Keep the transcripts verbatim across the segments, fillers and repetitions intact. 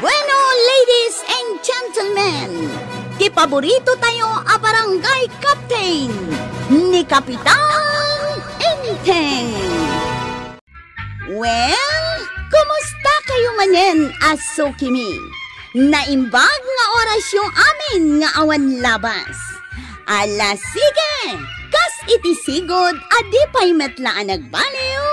Bueno, ladies and gentlemen, ti paborito tayo a barangay captain, ni Kapitan Enteng. Well, kumusta kayo manen a sukimi? Naimbag nga orasyo amin nga awan labas. Ala, sige! Kas iti sigud a di pay met la a nagbaliw,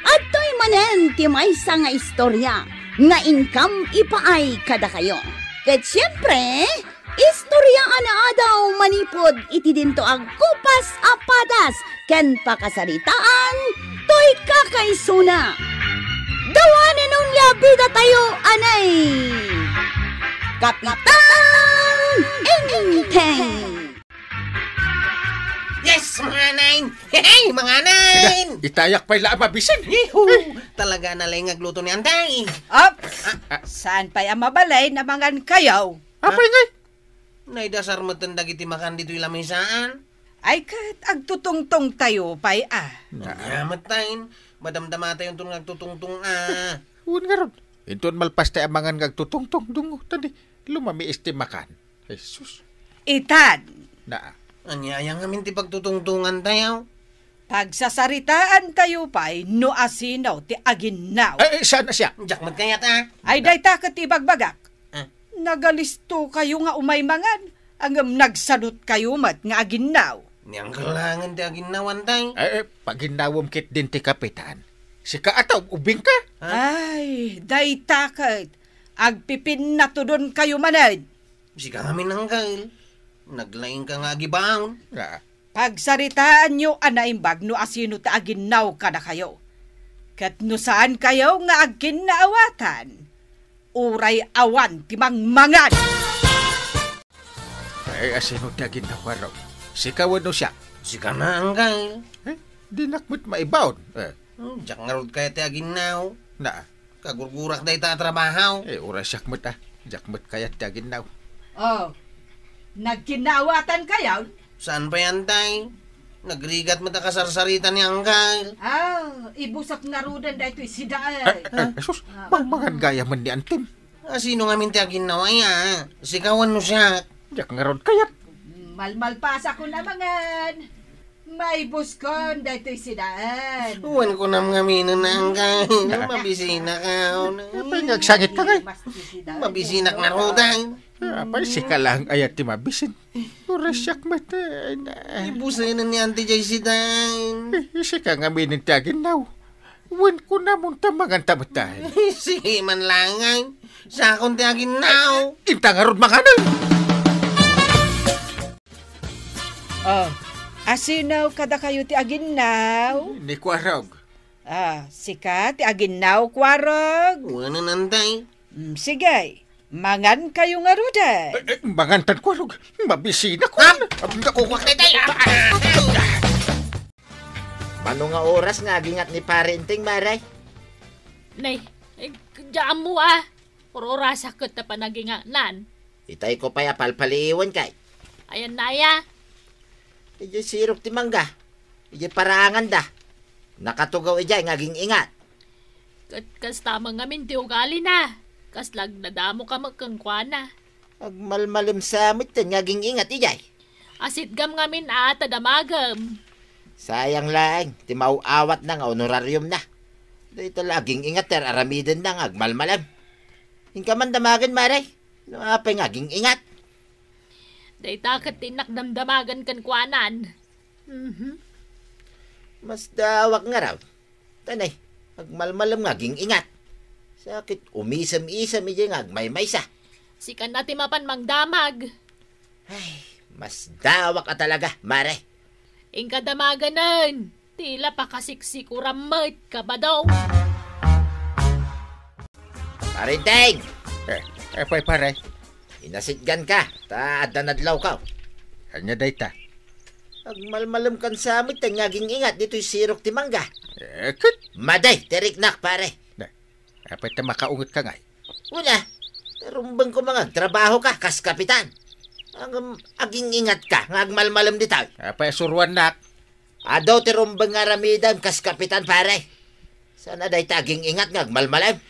adtoy manen ti maysa nga istorya nga inkam ipaay kadakayo. Ket siempre, istorya a naadaw manipud iti dinto agkupas a padas ken pakasaritaan toy kakaisuna. Dawanen onia bida tayo, anay! Kapitan Enteng! Yes, mga anayin! Hey, mga anayin! Itayak pay la a mabisin. Yeehaw! Talaga na lang agluto ni Antay. Ops! Ah, ah. Saan pay a mabalin a mangan kayo? Apay ngay? Naidasar metten dagiti makan ditoy lamisaan. Ay, ket agtutungtong tayo pay a. Ania met tayen, madamdama tayo inton nga agtutungtong a. Wen ngarud, inton malpas tayo a mangan nga agtutungtong, dungo, tadi, lumamiis ti makan. Jesus. Itan. Na. Ania, aya ngamin ti pagtutungtongan tayo? Pagsasaritaan tayo pay no asino ti aginnaw. Ay, ay, saan a siak? Diak met kayat a. Ay, dayta ket ibagbagak. Ah. Nagalisto kayo nga umay mangan, ngem nagsadut kayo met nga aginnaw. Ni Angkel langen ti aginnaw, Antay. Ay, ay, paginnawem ketdin ti kapitan. Sika ata, ubing ka? Ha? Ay, dayta ket agpipinnatudon kayo manen. Sika ngamin, Angkel. Naglaing ka nga agibaon. Ah. Pagsaritaanyo a naimbag no asino ti aginnaw kadakayo. Ket no saan kayo nga agkinnaawatan, uray awan ti mangmangan. Ay, asino ti aginnaw, Warog? Sika wenno siak? Sika na, Angkel. Eh, dinak met maibaon. Eh. Hmm, diak ngarud kayat ti aginnaw. Na. Kagurgurak dayta a trabaho. Eh, uray siak met, ah. Diak met kayat ti aginnaw. Oh, nagkinnaawatan kayo? Saan pay, Antay? Nagrigat met a kasarsarita ni Angkel. Ah, ibusat ngaruden daytoy sida, eh. Ay, ay, sus, ah, mangmangan gayam ni Antim. Asino ngamin ti aginnaw aya? Sika wenno siak? Diak ngarud kayat. Malmalpasakon a mangan. Maibuskon daytoy sidaen. Wen kunam ngaminen, Angkel. Ah. Mabisinak. Apay nga agsangit ka, kay? Mabisinak ngaruden. Apay, sika lang aya ti mabisin. Uray siak met, eh, na. Ibusenen ni Auntie Joy sidaen. Eh, sika ngaminen ti aginnaw. Wen kunam, unta manganta met tayo. Sige man lang, ay. Sakon ti aginnaw. Inta ngarud manganen. Oh, asino kadakayo ti aginnaw? Ni Kuarog. Ah, sika ti aginnaw, Kuarog? Wen, Antay. Mm, sige, mangan kayo ngaruden. Eh, eh, mangantan, Kuarog. Mabisinak. Ah! Nakukuak, Tay, Tay. Ah! Mano nga oras nga agingat ni Pare Enteng, Mare? Nay, eh, diak ammo, ah. Ur-urasak ket ta panagingatnan. Itay ko pay a palpaliiwen kay. Ayan na aya. Idiay sirok ti mangga. Idiay paraanganda. Nakatugaw idiay nga aging-ingat. Ket kasta met ngamin ti ugalina. Kasla agnadamo ka met kenkuana. Agmalmalem sa met ten nga aging-ingat idiay. Asitgam ngamin a ta damagem. Sayang laeng ti maaw-awatna nga honorariumna. Dayta la aging-ingat ti ar-aramidenna nga agmalmalem. Inka man damagen, Mare, no apay nga aging-ingat. Dayta ket ti innak damdamagen kenkuanan. Mhm. Masdawak ngarud. Tanay, agmalmalem nga aging-ingat. Sakit, umisem-isem idiay nga agmaymaysa. Sika na ti mapan mangdamag. Ay, masdawak a talaga, Mare. Inka damaganen, ti la pakasiksikuram met, kabado. Pare Enteng! Eh, eh, pay, pare. Inasitgan ka, ta adda nadlaw ka. Ania dayta? Agmalmalem kan sa met ten nga aging-ingat ditoy sirok ti mangga. Eh, ket? Maday, ti riknak, pare. Na, apay ta makaunget ka ngay? Wala. Tarumbeng ko nga agtrabaho ka, kas kapitan. Ang, um, aging-ingat ka, nga agmalmalem ditoy. Apay, suruannak. Adu ti rumbeng nga aramidem kas kapitan, pare. Saan a dayta aging-ingat nga agmalmalem?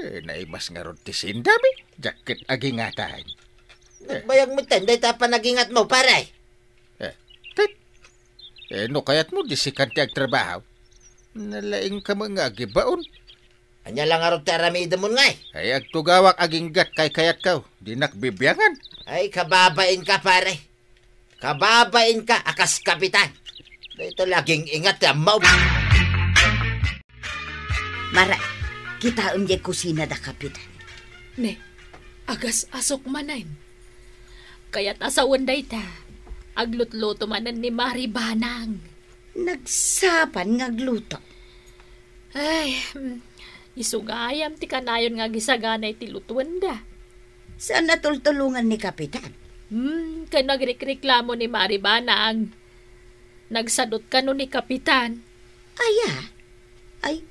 Eh, naimas ngarud ti sindami, diak ket agingatan. Eh. Nagbayag metten dayta a panagingatmo, pare. Eh, ket, eh, no kayatmo, di sikan ti agtrabaho. Nalaingka met nga agibaon. Ania la ngarud ti aramidemon ngay? Ay, agtugawak aginggat kaykayatko. Dinak bibiangan. Ay, kababainka, pare. Kababainka a kas kapitan. Dayta la aging-ingat ti ammom. Mara, kitaem diay kusina da kapitan. Ne, agas-asok manen. Kayat a sawen dayta, aglutluto manen ni Mari Banang. Nagsapay nga agluto. Ay, mm, isu gayam ti kanayon nga agisagana iti lutuenda. Saan a tultulongan ni kapitan? Hmm, ken nagrekreklamo ni Mari Banang. Nagsadut kano ni kapitan. Aya? Ay,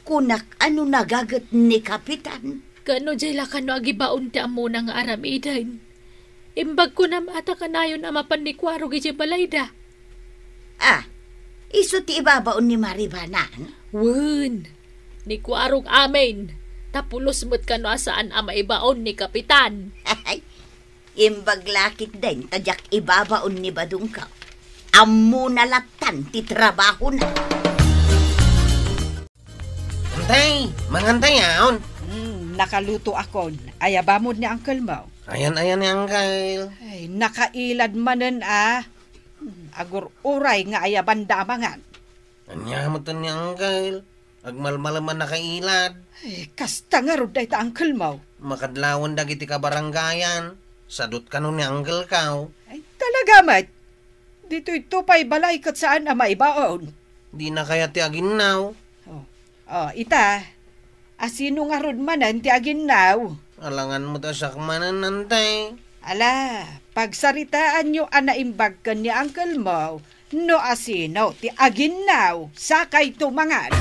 kunak a no nagaget ni kapitan. Ken no diay la kano agibaon ti ammona nga aramiden. Imbag kunam a ta kanayon a mapan ni Kuarog idiay balayda. Ah, isu ti ibabaon ni Mari Banang? Wen, ni Kuarog amin. Ta pulos met kano a saan a maibaon ni kapitan. Imbag la ketdin ta diak ibabaon ni badongko. Ammona lattan ti trabahona. Antay, mangantayon. Hmm, nakalutoakon. Ayabam met ni uncle mo? Ayan, ayan ni uncle. Ay, nakailad manen a. Hmm, agur-uray nga ayabanda a mangan. Ania met ni uncle? Agmalmalem a nakailad. Ay, kasta ngarud dayta uncle mo. Makadlawen dagiti kabarangayan. Sadut kano ni uncle ko. Ay, talaga met. Ditoy to pay balay ket saan a maibaon. Dina kayat ti aginnaw. Oh. Oh, ita. Asino ngarud manen ti aginnaw? Alangan met a siak manen, Antay. Ala, pagsaritaanyo a naimbag ken ni uncle mo no asino ti aginnaw, sakayto mangan.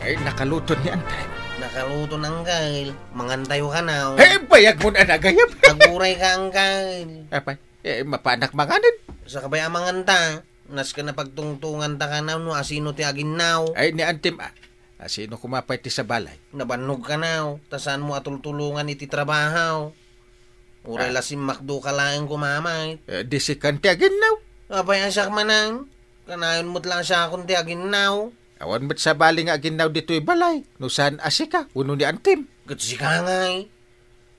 Ay, nakaluto ni Antay. Nakaluto ni uncle. Mangantayo kano. Ay, bayag mo na nagayam. Aguray ka, uncle. Apay, eh, mapanak manganen. Sakbay a manganta. Nasken a pagtungtunganta kano no asino ti aginnaw. Ay, ni Antim, ah. Asino koma pay ti sa balay? Nabannog kano, ta saanmo a tultulongan iti trabaho. Uray Ah. la simmakdo ka laeng kumamay. Eh, di sikan ti aginnaw. Apay a siak manen? Kanayon met la a siakon ti aginnaw. Awan met sabali nga aginnaw ditoy balay, no saan a sika, wenno ni Antim. Ket sika ngay.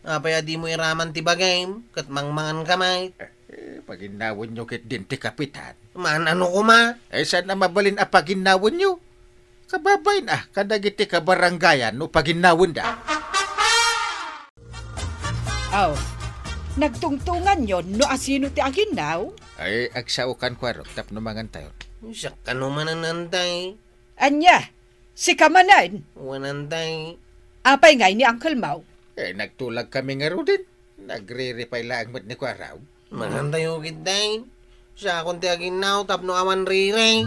Apay a dimo iraman ti bagim, ket mangmangan ka met? Eh, paginnawenyo ketdin ti kapitan. Maan-ano koma? Eh, saan a mabalin a paginnawenyo? Kababain a, kadagiti kabarangayan no paginnawenda. Aw, nagtungtunganyo no asino ti aginnaw? Ay, agsaokan, Kuarog, tapno mangantayon. Siak kano manen, Antay? Ania? Sika manen? Wen, Antay. Apay ngay ni Uncle Mau? Eh, nagtulag kami ngaruden. Nagriripay laeng met ni Kuarog. Mangantayo ketdin. Siakon ti aginnaw tapno awan riri.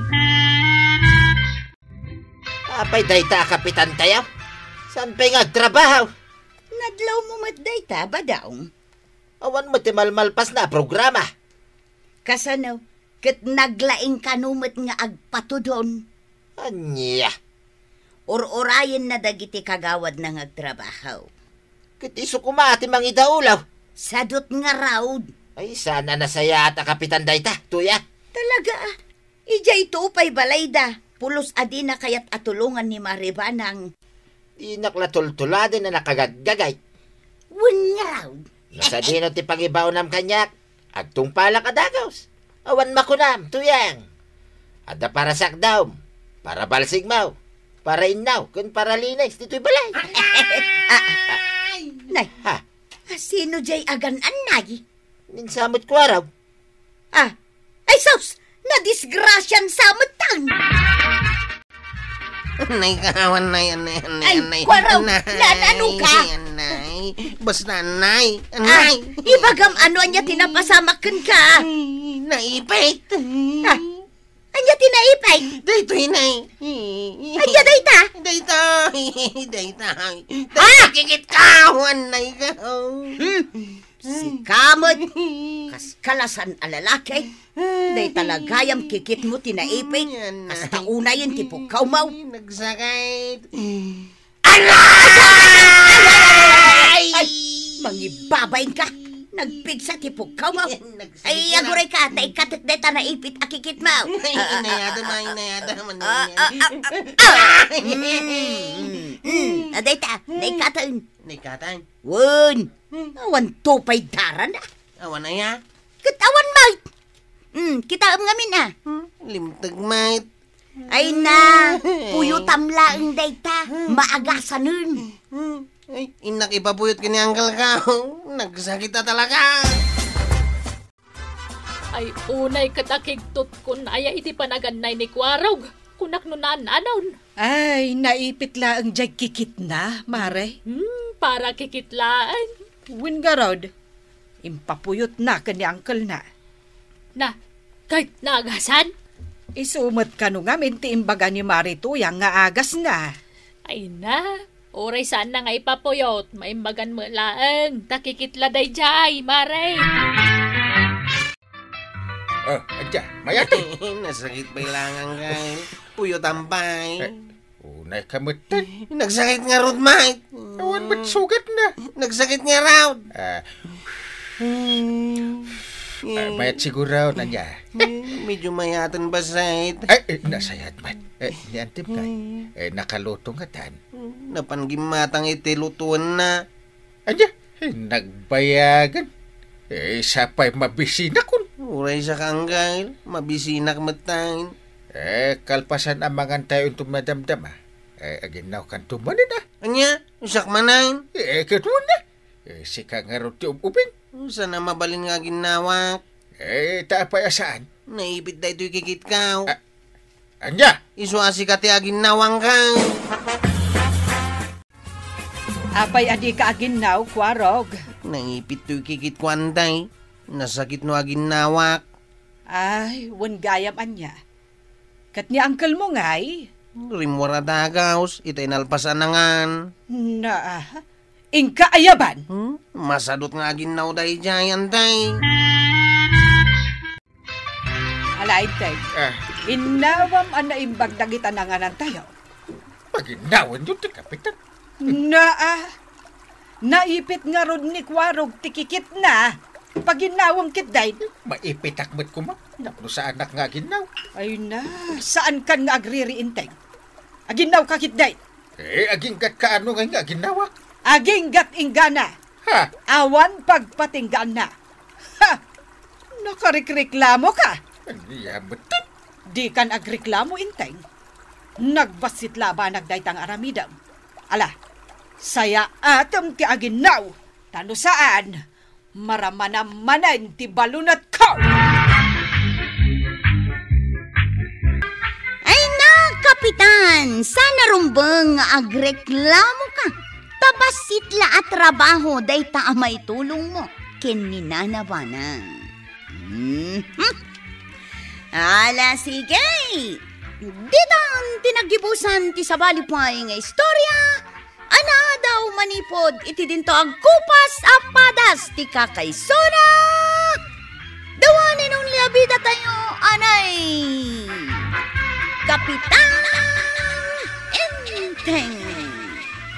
Apay dayta a kapitantayo? Saan pay nga agtrabaho? Nadlawmo met dayta, Badong. Awan met ti malmalpasna a programa. Kasano? Ket naglaing kano met nga agpatudon. Ania? Ur-urayenna dagiti kagawadna nga agtrabaho. Ket isu koma ti mangidaulaw. Sadut ngarud. Ay, saan a nasayaat a kapitan dayta, Tuya. Talaga, ah. Idiay to pay balayda, pulos a dina kayat a tulongan ni Mari Banang. Dinak la tultuladen a nakagagagay. Wen ngarud. No sadino ti pangibaonam kaniak, agtungpalak a dagus. Awan makunam, Tuyang. Adda para sakdam, para balsigmaw, para innaw, ken para linis ditoy balay. Ah, ah, ah. Nay, Ha? Asino diay agan-annay? Ninsamet Kuarog. Ah, ay sus! Nadisgrasian sa metten! Annay ka, annay, annay, annay, Ay, annay, Kuarog, annay, naan-ano ka? Annay, basta annay, Ah, annay. Ibagam ano ania ti napasamak kenka? Ay, naipit. Ah, Ania ti naipay? Daytoy, nay. Ania dayta? Daytoy, daytoy. Ah! Daytoy, kikit ka, annay ka. Hmm. Sika met, kas kalasan a lalaki. Dayta la gayam kikitmo ti naipay. Yan, nay. Kasta unayen ti pukkawmo. Nagsakit. Ay, mangibabain ka. Nagpigsa ti pukkaw mo. Nagsakit Ay, na. Aguray ka, ta ikkatek deta naipit a kikit mo. Ay, Ah, ah, inayada, ah, ma, ah, inayada, ah, man ah, yan. ah, ah, ah, ah. Mm, mm, mm. Adayta, naikatan. Naikatan? Wen, Hmm. Awan to pay daran, ah. Awan aya? Ket awan met. Hmm, kitaem ngamin, ah. Hmm, limteg met. Ay na, puyotam laeng dayta, maagasanen. Hmm, ay, innak ipapuyot ken ni Uncle Kao. Nagsakit a talaga. Ay, unay ket a kigtotkon aya iti panagannay ni Kuarog. Kunak no naan-anon. Ay, naipit laeng diay kikitna, Mare. Hmm, para kikit laeng. Wen garud, impapuyotna ken ni uncle-na. Na, ket naagasan? Isu met kano ngamin ti imbaga ni Mare Tuyang nga agasna. Ay na, uray saanna nga ipapuyot, maimbagan met laeng, ta kikit la daydiay, Mare. Oh, adda, mayat. Nasakit pay laeng, Uncle. Puyotam pay. Eh, unay ka met. Nagsakit ngarud, met. Awan met sugatna. Nagsakit ngarud. Ah. Hmm. Ah, mayat siguro, ania? Hmm, medyo mayaten, bassit. Ay, eh, nasayat met. Eh, ni Auntie Kay, eh, nakaluto ngatan. Hmm, napan gimmatang iti lutoenna. Ania? Eh, nagbayagan. Eh, sapay mabisinakon. Uray saka, Uncle, mabisinak metten. Eh, kalpasan a mangantayo inton madamdama. Eh, aginnaw kanto manen, ah. Ania? Isak manen? Eh, ket wen, ah. Eh, sika ngarud ti ub-ubing. Saan a mabalin nga aginnawak? Eh, ta apay a saan? Naipit daytoy kikitko. Ah, ania? Isu a sika ti aginnawangko. Apay a dika aginnaw, Kuarog? Naipit toy kikitko, Auntie. Nasakit no aginnawak. Ay, wen gayam ania. Ket ni uncle-mo ngay? Rimmuar a dagus, ita inalpas a nangan. Na, ah, inka ayaban? Hmm? Masadut nga aginnaw daydiay, Auntie. Ala, Inteng. Ah. Innawam a naimbag dagita nanganantayo. Paginnawanyo ti kapitan. Naa, naipit ngarud ni Kuarog ti kikitna. Paginnawem ketdin. Maipitak met koma. Napno saanak nga aginnaw. Ay na, saankan nga agriri, Inteng. Aginnawka ketdin. Eh, aginggatka ano ngay nga aginnawak? Aginggat inggana. Ha? Awan pagpatinggaanna. Ha! Nakarikreklamo ka? Ania met? Dikan agreklamo, Inteng. Nagbassit labanak dayta nga aramidem. Ala, sayaatem ti aginnaw, ta no saan, maramana manen ti balunetko. Ay na, Kapitan, saan a rumbeng nga agreklamo ka? Ta bassit la a trabaho dayta a maitulongmo ken ni Nana Banang. Mhm. Ala, sige. Ditan ti naggibusan ti sabali pay nga istorya a naadaw manipud iti dinto agkupas a padas ti kakaisuna. The one and only a bidatayo, anay, Kapitan Enteng.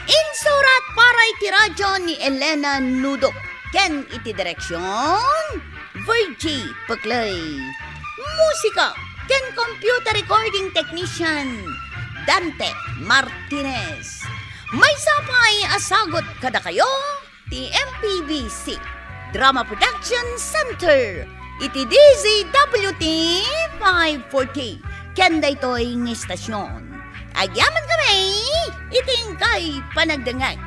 Insurat para iti radyo ni Elena Nudo ken iti direksion, Virgie Peclay. Musika ken computer recording technician, Dante Martinez. Maysa pay a sagut kadakayo ti M P B C Drama Production Center iti D Z W T five forty ken daytoy nga istasyon. Agyamankami iti inkay panagdengngeg.